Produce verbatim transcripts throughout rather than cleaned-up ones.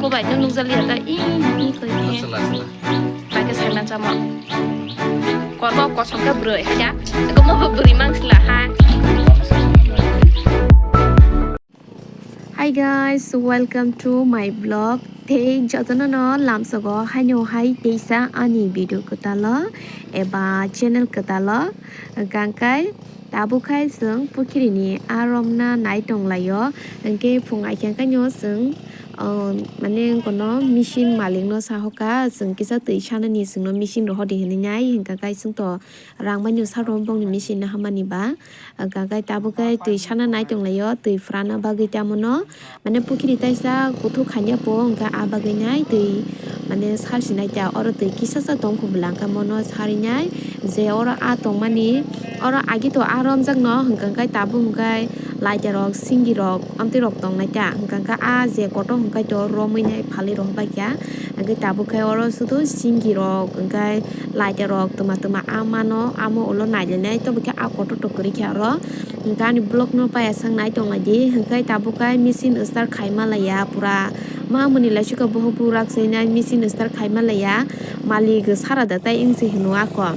Bai no nukjaliya ta, ih, ih, koi khe. Chwla, chwla. Bai khe saiman chamo. Kormo kosom khe bwrwi, ya. Eko mo bo bwrwi mang sila ha. Hi guys, welcome to my vlog. Tei jotono no lamsogo haino hai teisa ani video kwtalo eba channel kwtalo. Hwnkhe tabuk khai chwng pukhiri ni aromna nai tonglaio. Hwnkhe phung aikha khaino chwng, oh, mane kono machine malik no sahoka, chwng kisa twi sanani chwngno machine rohordi hinwi nai, hwnkha khai chwng to rang bai no saro bongni machine no hamani ba. Hwnkha khai tabuk khai twi sana nai tonglaio, twi phrana bagwi tamo no. Mane pukhiri taisa kuthuk khaina po hwnkha a bagwi nai twi mane sal sinai ta oro twi kisa sa tong kho bwla hwnkha mono sarinai je oro a tongmani oro agi to a romjak no hwnkha khai tabuk hwnkha laita rok singi rok amtwi rok tongnai ta hwnkha kha a je kotor hwnkha to romwi nai phalwi rok bai kha hwnkhe tabuk khai oro sudu singi rok hwnkha laita rok twma twma a mano amo ulo nailinai tobo khe a kotor to kwrwi kha oro. Hwnkhe ani vlog no paiya sak nai tonglaidi, hwnkhe tabuk khe machine start khaima laiya pura. Ma mwnwi laisukha bohok burak se nai machine start khaima laiya. Malik sara da tai wngse hino ako.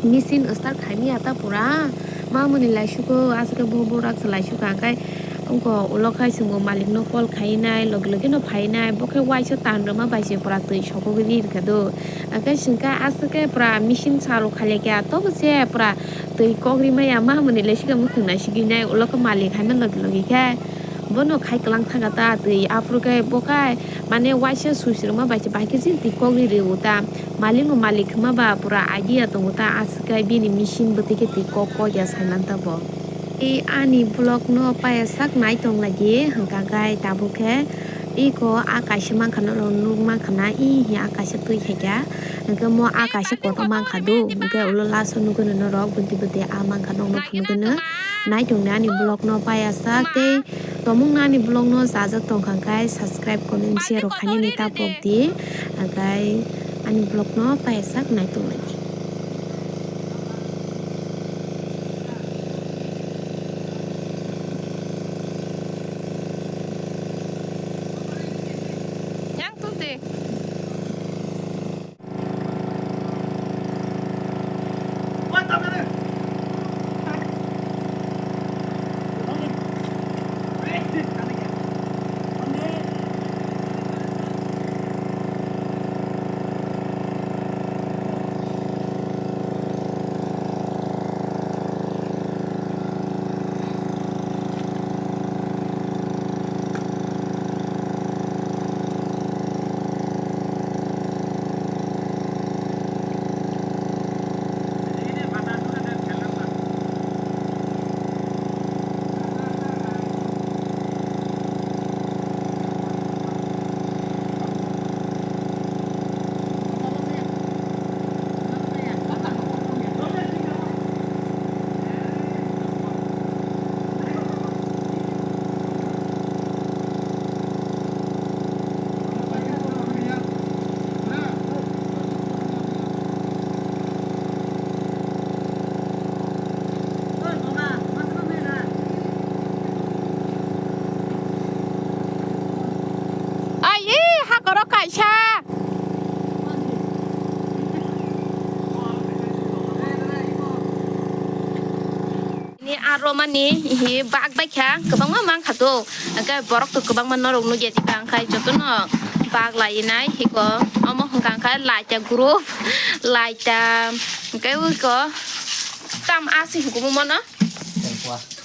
Machine start khaimaya ta pura. Ma mwnwi laisukha aswk khe bohok burak se laisukha hwnkhe wngkha ulo khai chwngbo malik no call khainai logi logi no phainai bo khe waisa tan rwma bai se pura twi sokogwi ri rwkha do. Hwnkhe chwngkha aswk khe pura machine salu khailaikha tobo se pura twi kok rimaya ma mwnwi le sikha mukhung naisigwi nai ulo khe malik haino logi logi khe bono khai kwlang thangkha ta twi aphuru khe bo khai mane waisa switch rwma bai se bahai khe chini twi kok ri rw ta malik no malik khwma ba pura idea tongo ta aswk khe bini machine bwtwi khe twi kok kok ya sai man ta bo. Tei ani vlog no paiya sak nai tong lagi hwnkha khe tabuk khe iko a kaisa mankha norok nuk mankha na i hi a kaisa twi khaikha. Hwnkhe mo a kaisa kotor mankha do, hwnkhe ulo last o nugwi norok bwtwi bwtwi a mankha nokno phunugwino. Naitongdi ani vlog no paiya sak tei tomungno ani vlog no chajak tongkha khe subscribe, comment, share rok khainani ta pokdi. Hwnkhe ani vlog no paiya sak naitok lagi. Yang tuh deh. Ai, ih, hakoro kaisa. Ni aro mani hi bag bai kha, kwbangma mang kha do. Hwnkhe borok to kwbangma norok nugya diba, hwnkhe jotono bag lai nai hiko. Omo hwnkha khe laita group, laita, hwnkhe wiko tam asi hukumu mono.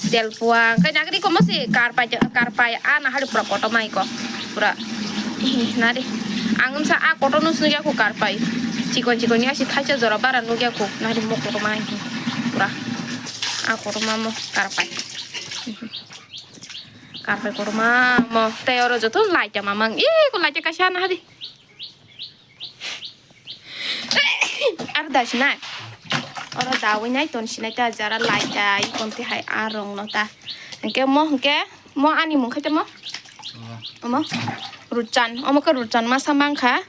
Telpua, hwnkhe nagri komo se karpai, karpai, a nahari pura kotor mai ko, pura, nari, ang wngsa a kotor no swnwi yakho karpai, chikon chikon ni asi thaisa jora bara nuk yakho, nari mo kotor mai, pura, a kotor ma mo karpai, karpai kotor ma mo, tei oro joto laita mamang, ih, ko laita kaisa nahari. Aro da sinai. Oro dawi nai ton sinai ta jara lai ta i konti hai a rong no ta. Hwnkhe mo hwnkhe mo ani mung khai tamo. Omo. Ruchan. Omo khe ruchan masa mang kha.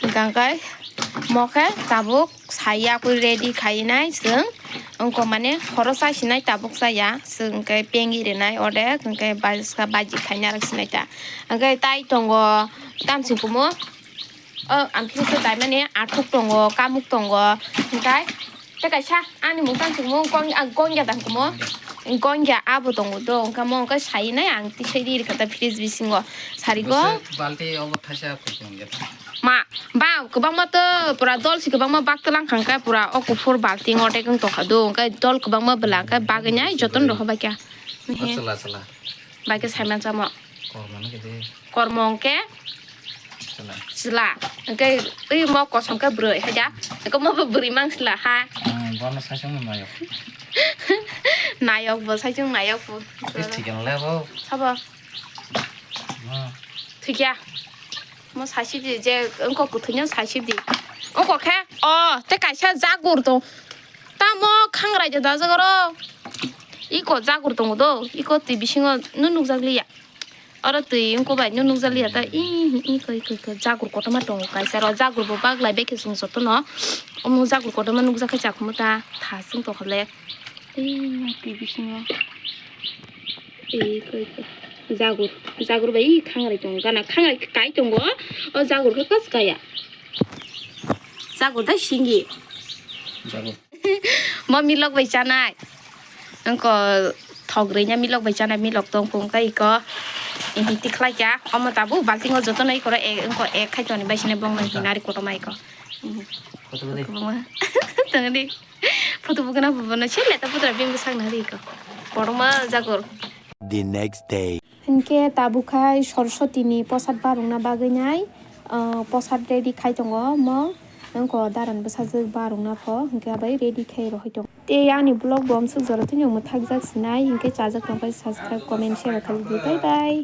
Hwnkhe Mo khe tabuk sai ya kwi ready khai nai chwng. Wngkha mane horo chai sinai tabuk chaya. Chwng khe pengi rinai odek, hwnkhe baji khaina rw sinai ta. Hwnkhe tai tongo tamsing kumo. O, ang phiri se taimani athuk tongo, kamuk tongo, hwnkhe tei kaisa ani mung tang tongmo, gong-, ah, gongya tang tongmo, gongya abo tongo do, hwnkhe mo hwnkhe sai nai ang tisai ri rwkha ta fridge bisingo, sarigo. Bwswk balti obo thaisa kuchung khe ta. Ma, ba, kwbangma to pura dol si kwbangma bak twlang kha hwnkhe pura o kuphur balti ngo tei wng tongkha do, hwnkhe dol kwbangma bwla hwnkhe bagwi nai jotono rohor bai kha. O chwla chwla. Bai khe saiman chamo. Kormo no khe de. Kormo hwnkhe chwla. Chwla. Hwnkhe twi mo kosom khe bwrwi hai da. Hwnkhe mo bo bwrwi mang chwla ha. Hmm, bono saichung no nayok. Nayok bo saichung nayok bo. Khe thik ang le bo. Sabo. Hmm. Thikya. Mo saisip di je wngkok kwthwino saisip di. Wngkok khe o tei kaisa jagur tong. Tamo khangrai de dajak oro. Iko jagur tongo do. Iko twi bisingo no nukjak liya. Oro twi wngkok bai no nukjak liya ta. I, i, iko, iko, iko. Jagur kotorma tongo kaisa ro. Jagur bo baglai bai khe chwng jotono. Omo jagur kotorma nukjak khe chakhumu ta. Thasung tongkha le. I, twi bisingo. Iko, iko. Jagur. Jagur bai khangrai tongo. Gana khangrai kai tongo. O jagur khe kas kaya. Jagur dai singi. Jagur. Mo milok bai chanai. Angko thok rwina milok bai chanai milok tong kung kai ko. Ihi tikhlai kya. Omo tabu baltingo joto nai koro e, angko ek khai toni bai sine bong nai hinari koto mai ko. Ihi. Koto bade. Tong di. Photo bukana bubono chile ta putra bimbo sakna ri ko. Poroma jagur. The next day. Hinkhe tabuk khai Soroswati ni posad barungna bagwi nai, ah, posad ready khai tongo omo. Wngkha daran bwsajwk barungna pho, hinkhe abai ready khai rohoi tongo. Tei ani vlog bo amswk jora thwino mwthakjak sinai, hinkhe chajak tongkha subscribe, comment, share khaidi. Bye bye.